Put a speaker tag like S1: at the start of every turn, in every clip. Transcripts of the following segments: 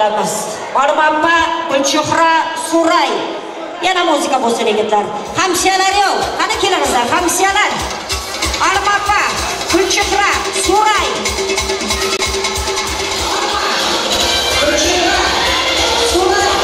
S1: qilamiz. Olma opa, Gulchehra, Suray. Yana muzika bo'lsin yigitlar. Hamsiyalar yo'q. Qani kelingizlar, hamsiyalar. Olma opa, Gulchehra, Suray. Gulchehra, Suray.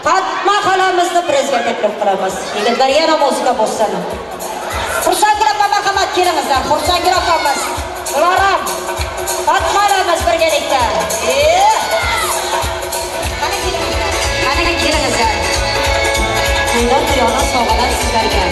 S1: Fatma xolamizni prezga taklif qilamiz. Yigitlar yana muzika bo'lsin. Xursandgul opa marhamat kelingizlar. Xursandgul opamiz, Dilorom, Fatma xolamiz birgalikda. Qani kelingizlar. Qani kelingizlar. To'ylar tuyona sovg'alar sizlarga.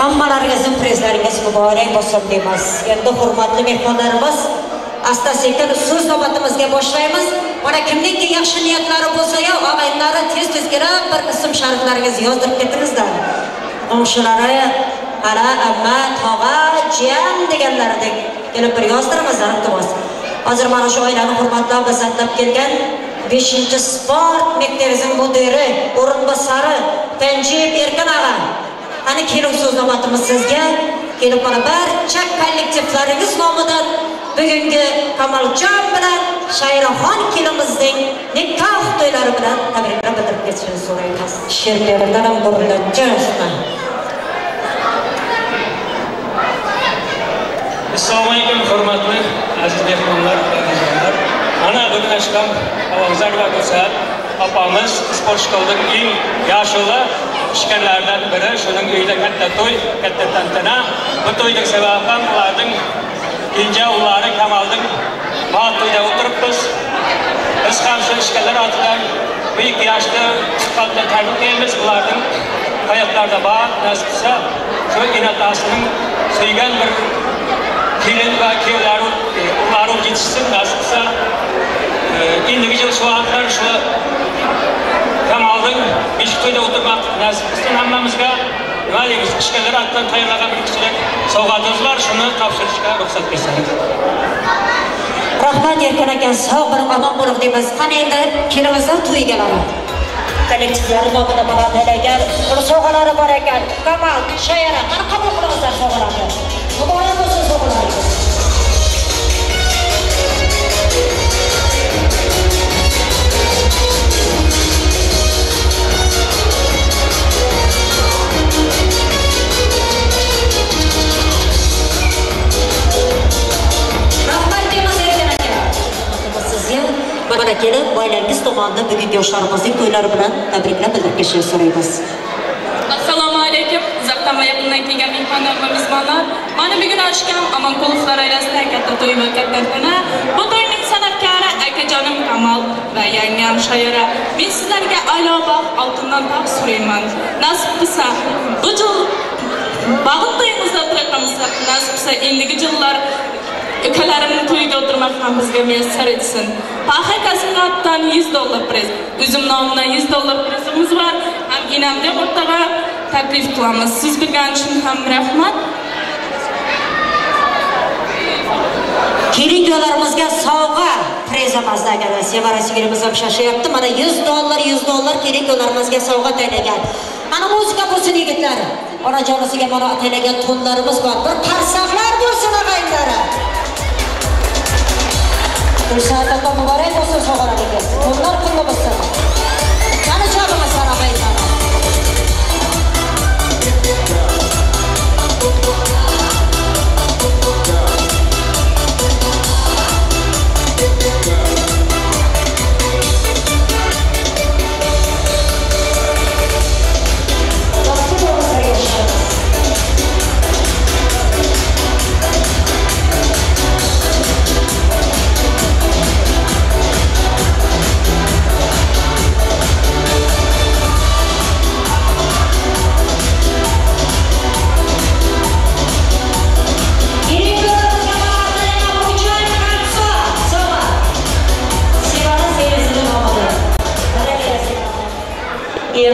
S1: Hammalaringizning prezlaringiz muborak bo'lsin deymiz. Endi hurmatli mehmonlarimiz, asta-sekin so'z navbatimizga boshlaymiz. Mana kimningki yaxshi niyatlari bo'lsa-yu, og'aynilari tez-tez kelib bir ism shariflaringizni yozdirib ketingizlar. Qo'shilari, qara, amma, tog'a, jiyan deganlaridek kelib bir yozdiringizlar, iltimos. Hozir mana shu oilani hurmatlab, izzatlab kelgan 5-sport maktabining mudiri, o'rinbosari Tanjib Erkin ag'a. Ana kelin so'z navbatimiz sizga. Kelib mana barcha kollektivlaringiz nomidan bugungi Kamoljon bilan Shayraxon kelinimizning nikoh to'ylari bilan tabriklar bildirib ketishini so'raymiz. She'rlardan ham burilgan.
S2: Assalomu alaykum hurmatli aziz mehmonlar va azizlar. Mana bugun akşam Avazar va Gulsat opamiz sport shkolining eng yoshli ishkorlaridan biri. Shuning uyida katta to'y, katta tantana. Bu to'yning sababi ham ularning kenja ullari Kamolning baxt to'yida o'tiribmiz. Biz ham shu ishkorlar otidan buyuk yoshli sifatida tabriklaymiz. Ularning hayotlarida baxt nasib qilsa, shu ena-otasining suygan bir kelin va kuyovlari ullari yetishsin nasib qilsa. Endigi yil shu vaqtlar shu Kamolning beshik to'yda o'tirmoq nasib qilsin hammamizga. Nima deymiz, ishkorlar otidan tayyorlagan bir kichik sovg'amiz bor, shuni topshirishga ruxsat bersangiz.
S1: Rahmat Erkin aka, sog' bo'ling, omon bo'ling deymiz. Qani endi kelinimizning to'y egalari. Kollektivlari nomida mana tayyorlagan sovg'alari bor ekan. Kamol, Shayara, qani qabul qilingizlar sovg'alarni. Muborak bo'lsin sovg'alaringiz. Mana kelib, oilangiz tomonidan bugungi yoshlarimizning to'ylari bilan tabriklar bildirib ketishini so'raymiz.
S3: Assalomu alaykum. Uzoqdan va yaqindan kelgan mehmonlar va mezbonlar. Mana bugun akam Amonqulovlar oilasida katta to'y va katta tantana. Bu to'yning san'atkori akajonim Kamol va yangam Shoyira. Men sizlarga a'lo baxt, oltindan tog' so'rayman. Nasib qilsa, bu yil baxt to'yimizda o'tiramiz. Nasib qilsa, endigi yillar ukalarimning to'yida o'tirmoq ham bizga muyassar etsin. Paxa kasbdan $100 priz. O'zim nomidan $100 prizimiz bor. Ham inamda o'rtaga taklif qilamiz. Siz bilgan uchun ham rahmat.
S1: Kelin kuyovlarimizga sovg'a prizimizni agar Sevara singilimiz ham shoshyapti. Mana $100 kelin kuyovlarimizga sovg'a tayyorlagan. Mana muzika bo'lsin yigitlar. Onajonisiga mana tayyorlagan to'nlarimiz bor. Bir qarsaqlar bo'lsin ag'aynlari. Gulsat opa muborak bo'lsin sovg'alaringiz. To'nlar qulluq bo'lsin. Qani chopimiz ag'aynlari.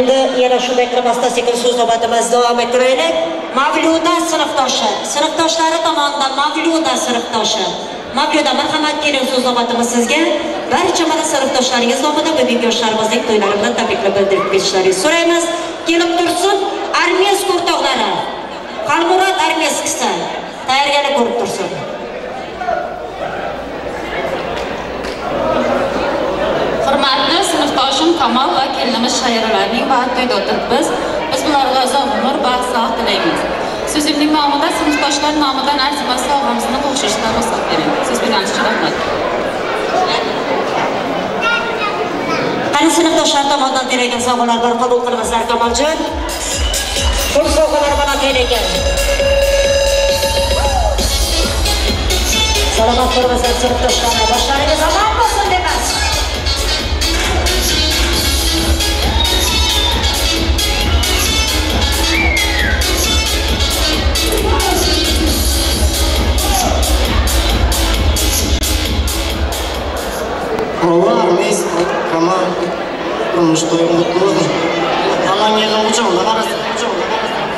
S1: Endi yana shunday qilib asta-sekin so'z navbatimiz davom ettiraylik. Mavluda sinfdoshi, sinfdoshlari tomonidan Mavluda sinfdoshi. Mavluda, marhamat, keling, so'z navbatimiz sizga. Barcha mana sinfdoshlaringiz nomidan bugungi yoshlarimizning to'ylari bilan tabriklab bildirib ketishlaringizni so'raymiz. Kelib tursin Armesk o'rtoqlari. Xalmurod Armeskisi tayyorgarlik ko'rib tursin.
S4: Hurmatli sinfdoshim Kamol va kelinimiz Shayiralarning baxt to'yida o'tiribmiz. Biz bularga uzoq umr, baxt, sog'lik tilaymiz. So'zimning nomida sinfdoshlar nomidan arzimas sovg'amizni qo'shishdan ruxsat bering. So'z berganingiz uchun rahmat.
S1: Qani sinfdoshlar tomonidan berilgan sovg'alar bor, qabul qilingizlar Kamoljon. Pul sovg'alar mana berilgan. Salomat bo'lingizlar sinfdoshlar. Boshlaringiz omon bo'lsin demas.
S5: Allah Armesk, Kamal, turmush to'ying qutlu bo'lsin. Amangeldi quchog'ida qarasin.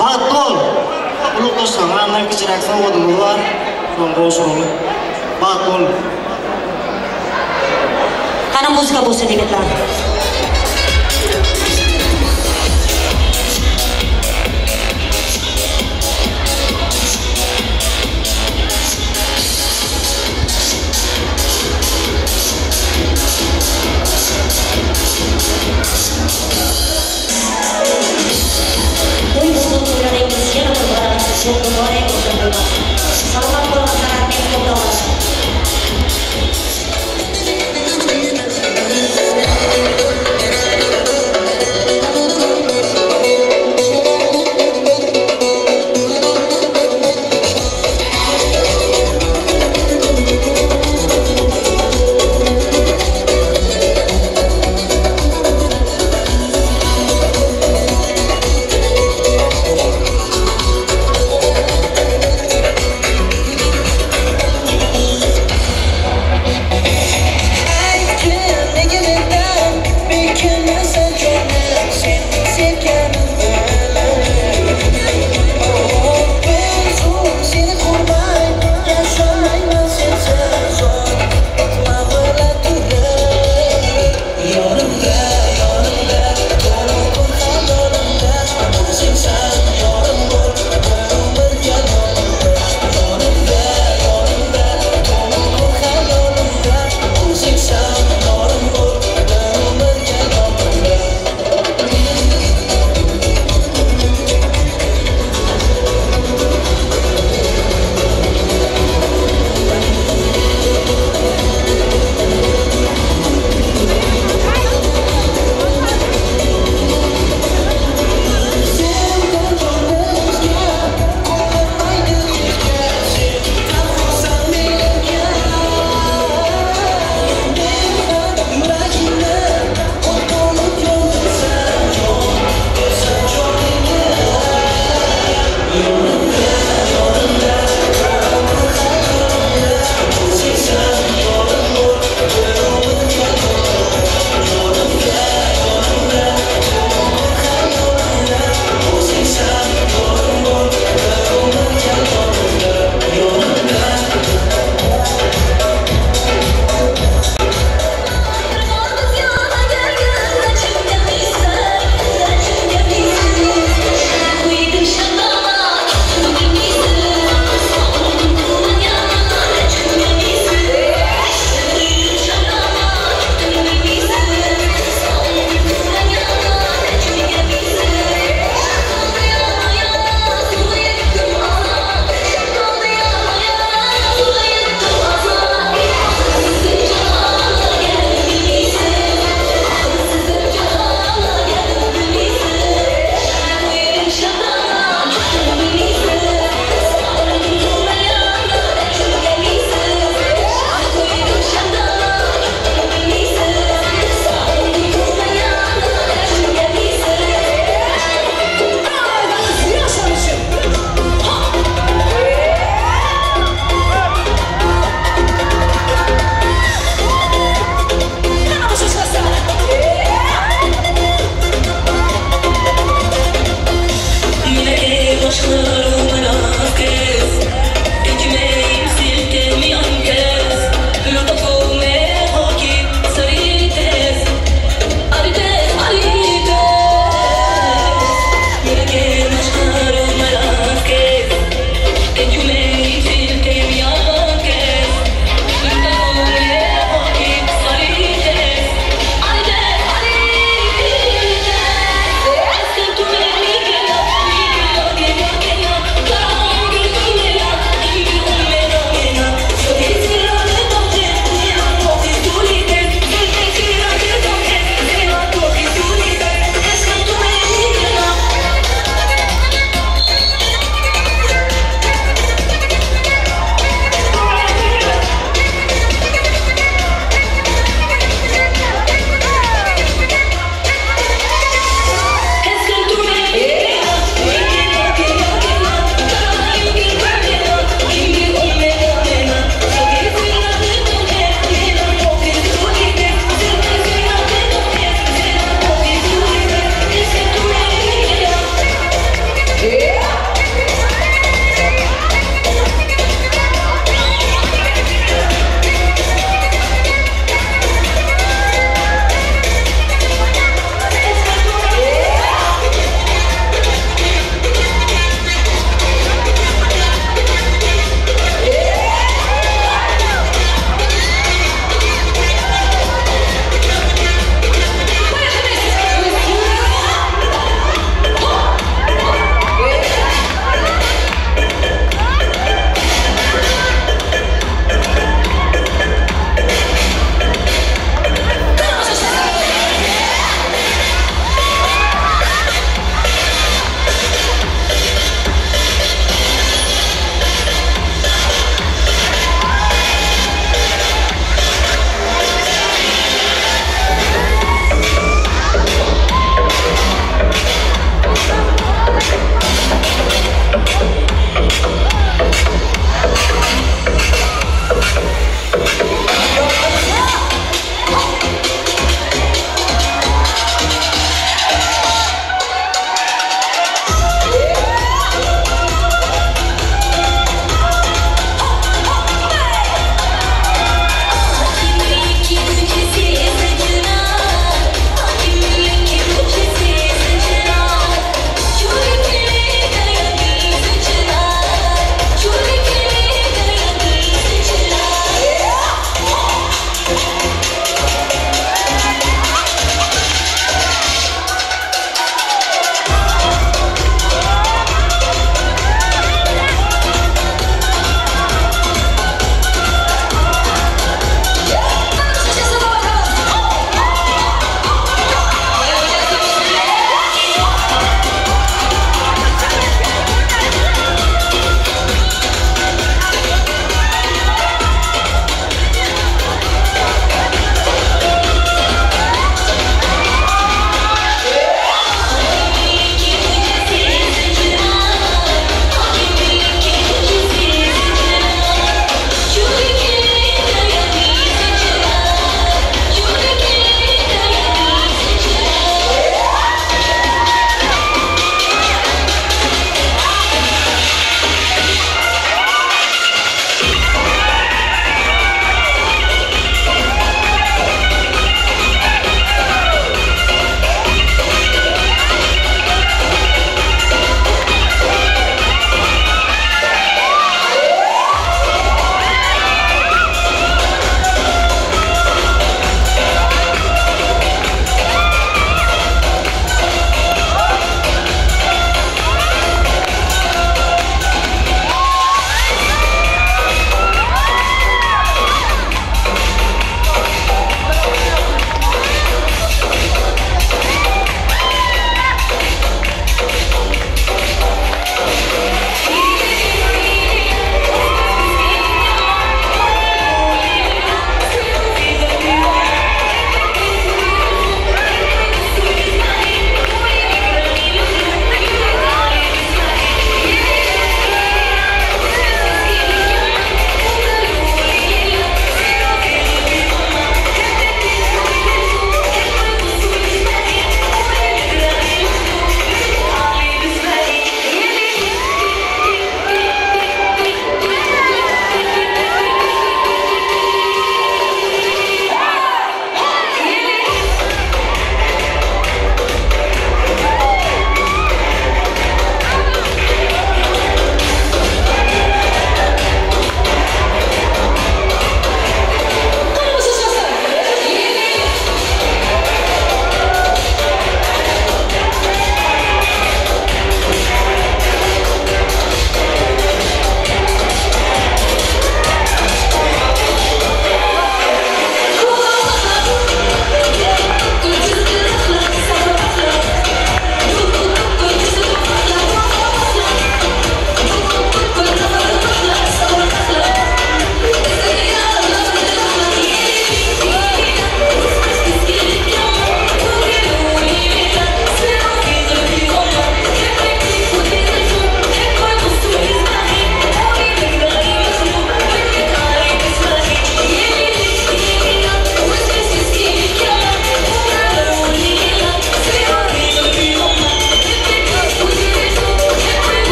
S5: Baxtli bo'l. Ulug' do'stlar, andan kichikroq sovg'amiz bor. Shuni qo'shib. Baxtli bo'l.
S1: Qani muzika bo'lsin yigitlar. To'y bo'lsin to'ylaringiz yana bir bora çok mübarek olsun demas. Salomat bo'linglar Armesk o'rtoqlar.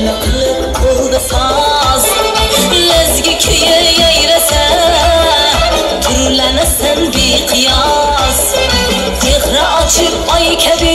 S6: Nima qilib bo'ldi soz, lezgi kuyi yayrasa, turlanasan beqiyos. Chehra ochib oy kabi